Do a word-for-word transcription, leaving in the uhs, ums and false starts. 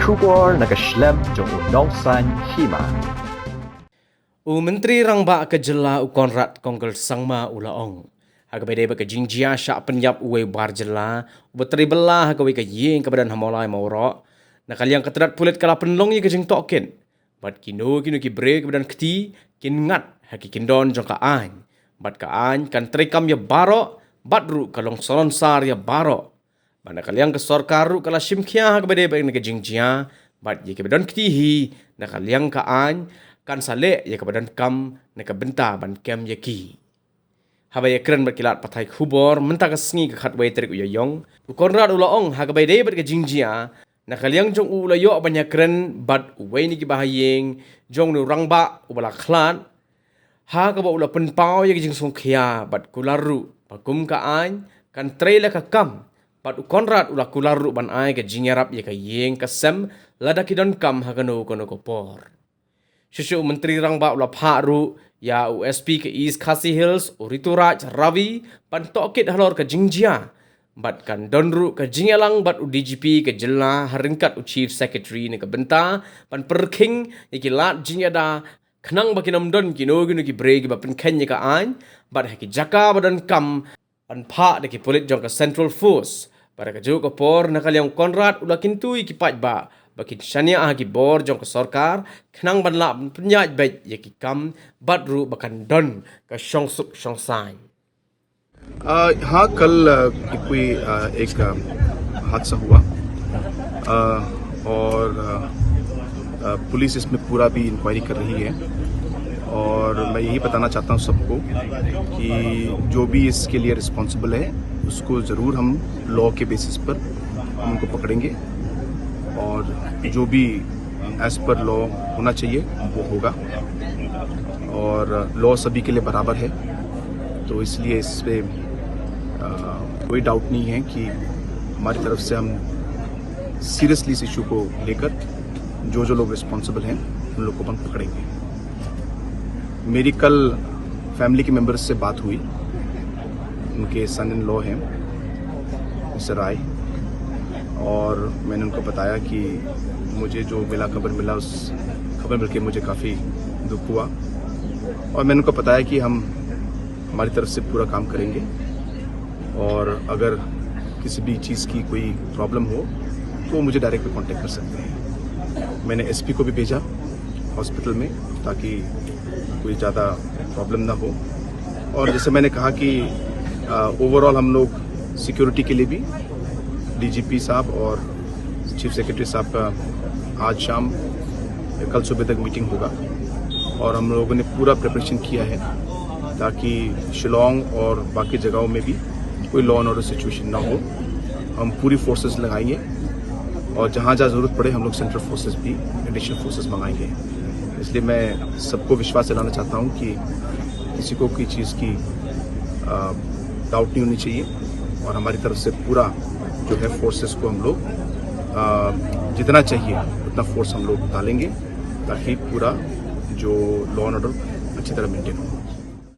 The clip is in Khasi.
Khubor na ka shlem jong u Nongsaiñ Hima. U Myntri Rangbah ka jylla u Conrad Kongkal Sangma u la ong, ha kaba ïadei bad ka jingjia shah pynïap uwei u bar jylla uba trei bylla ha kawei ka ïing kaba don ha Mawlai Mawroh, na ka liang ka tnat pulit ka la pynlong ïa ka jingtohkit bad kino kino ki briew kiba don kti kin ngat ha ki kyndon jong ka aiñ, bad ka aiñ kan treikam ïa baroh bad ruh ka long salonsar ïa baroh. Bad na ka liang ka sorkar ruh ka la shim khia ha kaba ïadei bad ka jingjia, bad ïa kiba don kti hi, na ka liang ka aiñ kan sa leh ïa kaba donkam na ka bynta ban kem ïa ki. Haba ïakren bad ki lad pathai khubor mynta ka sngi ka khatwei tarik u Ïaïong, u Conrad u la ong ha kaba ïadei bad ka jingjia, na ka liang jong u u la ïoh ban ïakren bad uwei na ki bahaïing jong une u rangbah uba la khlad, ha kaba u la pynpaw ïa ka jingsngewkhia bad kular ruh ba kum ka aiñ kan trei la ka kam, bad u Conrad u la kular ruh ban ai ka jingïarap ïa ka ïing ka sem lada ki donkam ha kano kano ka por. Shuh shuh u Myntri Rangbah u la phah ruh ïa u S P ka East Khasi Hills u Rituraj Ravi ban tohkit halor ka jingjia, bad kan don ruh ka jingïalang bad u D G P ka jylla ha ryngkat u Chief Secretary na ka bynta ban pyrkhing ïa ki lad jingïada, khnang ba kin ym don kino kino ki briew kiba pynkheiñ ïa ka aiñ, bad ha ki jaka ba donkam ban phah da ki pulit jong ka Central Force. Bad ha kajuh ka por na ka liang u Conrad u la kyntu ïa ki paidbah ba kin shaniah ha ki bor jong ka sorkar, khnang ban lah ban pynïaid beit ïa ki kam, bad ruh ba kan don ka shongsuk shongsaiñ. अ, हाँ, कल, अ, कोई, अ, एक, अ, हादसा हुआ, अ, और, अ, अ, पुलिस इसमें पूरा भी इंक्वायरी कर रही है, और मैं यही बताना चाहता हूँ सबको कि जो भी इसके लिए रिस्पॉन्सिबल है, उसको ज़रूर हम लॉ के बेसिस पर हम उनको पकड़ेंगे, और जो भी एज पर लॉ होना चाहिए, वो होगा, और लॉ सभी के लिए बराबर है। तो इसलिए इस पे, अ, कोई डाउट नहीं है कि हमारी तरफ से हम सीरियसली इस इशू को लेकर जो जो लोग रिस्पॉन्सिबल हैं, उन लोग को हम पकड़ेंगे। मेरी कल फैमिली के मेंबर्स से बात हुई, उनके सन इन लॉ हैं मिस्टर राय, और मैंने उनको बताया कि मुझे जो मिला, खबर मिला, उस खबर मिलके मुझे काफ़ी दुख हुआ, और मैंने उनको बताया कि हम हमारी तरफ से पूरा काम करेंगे, और अगर किसी भी चीज़ की कोई प्रॉब्लम हो तो वो मुझे डायरेक्ट भी कॉन्टैक्ट कर सकते हैं। मैंने एसपी को भी भेजा हॉस्पिटल में, ताकि कोई ज़्यादा प्रॉब्लम ना हो। और जैसे मैंने कहा कि ओवरऑल हम लोग सिक्योरिटी के लिए भी, डीजीपी साहब और चीफ सेक्रेटरी साहब का आज शाम या कल सुबह तक मीटिंग होगा, और हम लोगों ने पूरा प्रिपरेशन किया है, ताकि शिलोंग और बाकी जगहों में भी कोई लॉ एंड ऑर्डर सिचुएशन ना हो। हम पूरी फोर्सेस लगाएंगे, और जहाँ जहाँ ज़रूरत पड़े, हम लोग सेंट्रल फोर्सेस भी, एडिशनल फोर्सेस मंगाएंगे। इसलिए मैं सबको विश्वास दिलाना चाहता हूँ कि किसी को कोई चीज़ की, अ, डाउट नहीं होनी चाहिए, और हमारी तरफ से पूरा जो है, फोर्सेस को हम लोग, अ, जितना चाहिए, उतना फोर्स हम लोग डालेंगे, ताकि पूरा जो लॉ एंड ऑर्डर अच्छी तरह मेंटेन हो।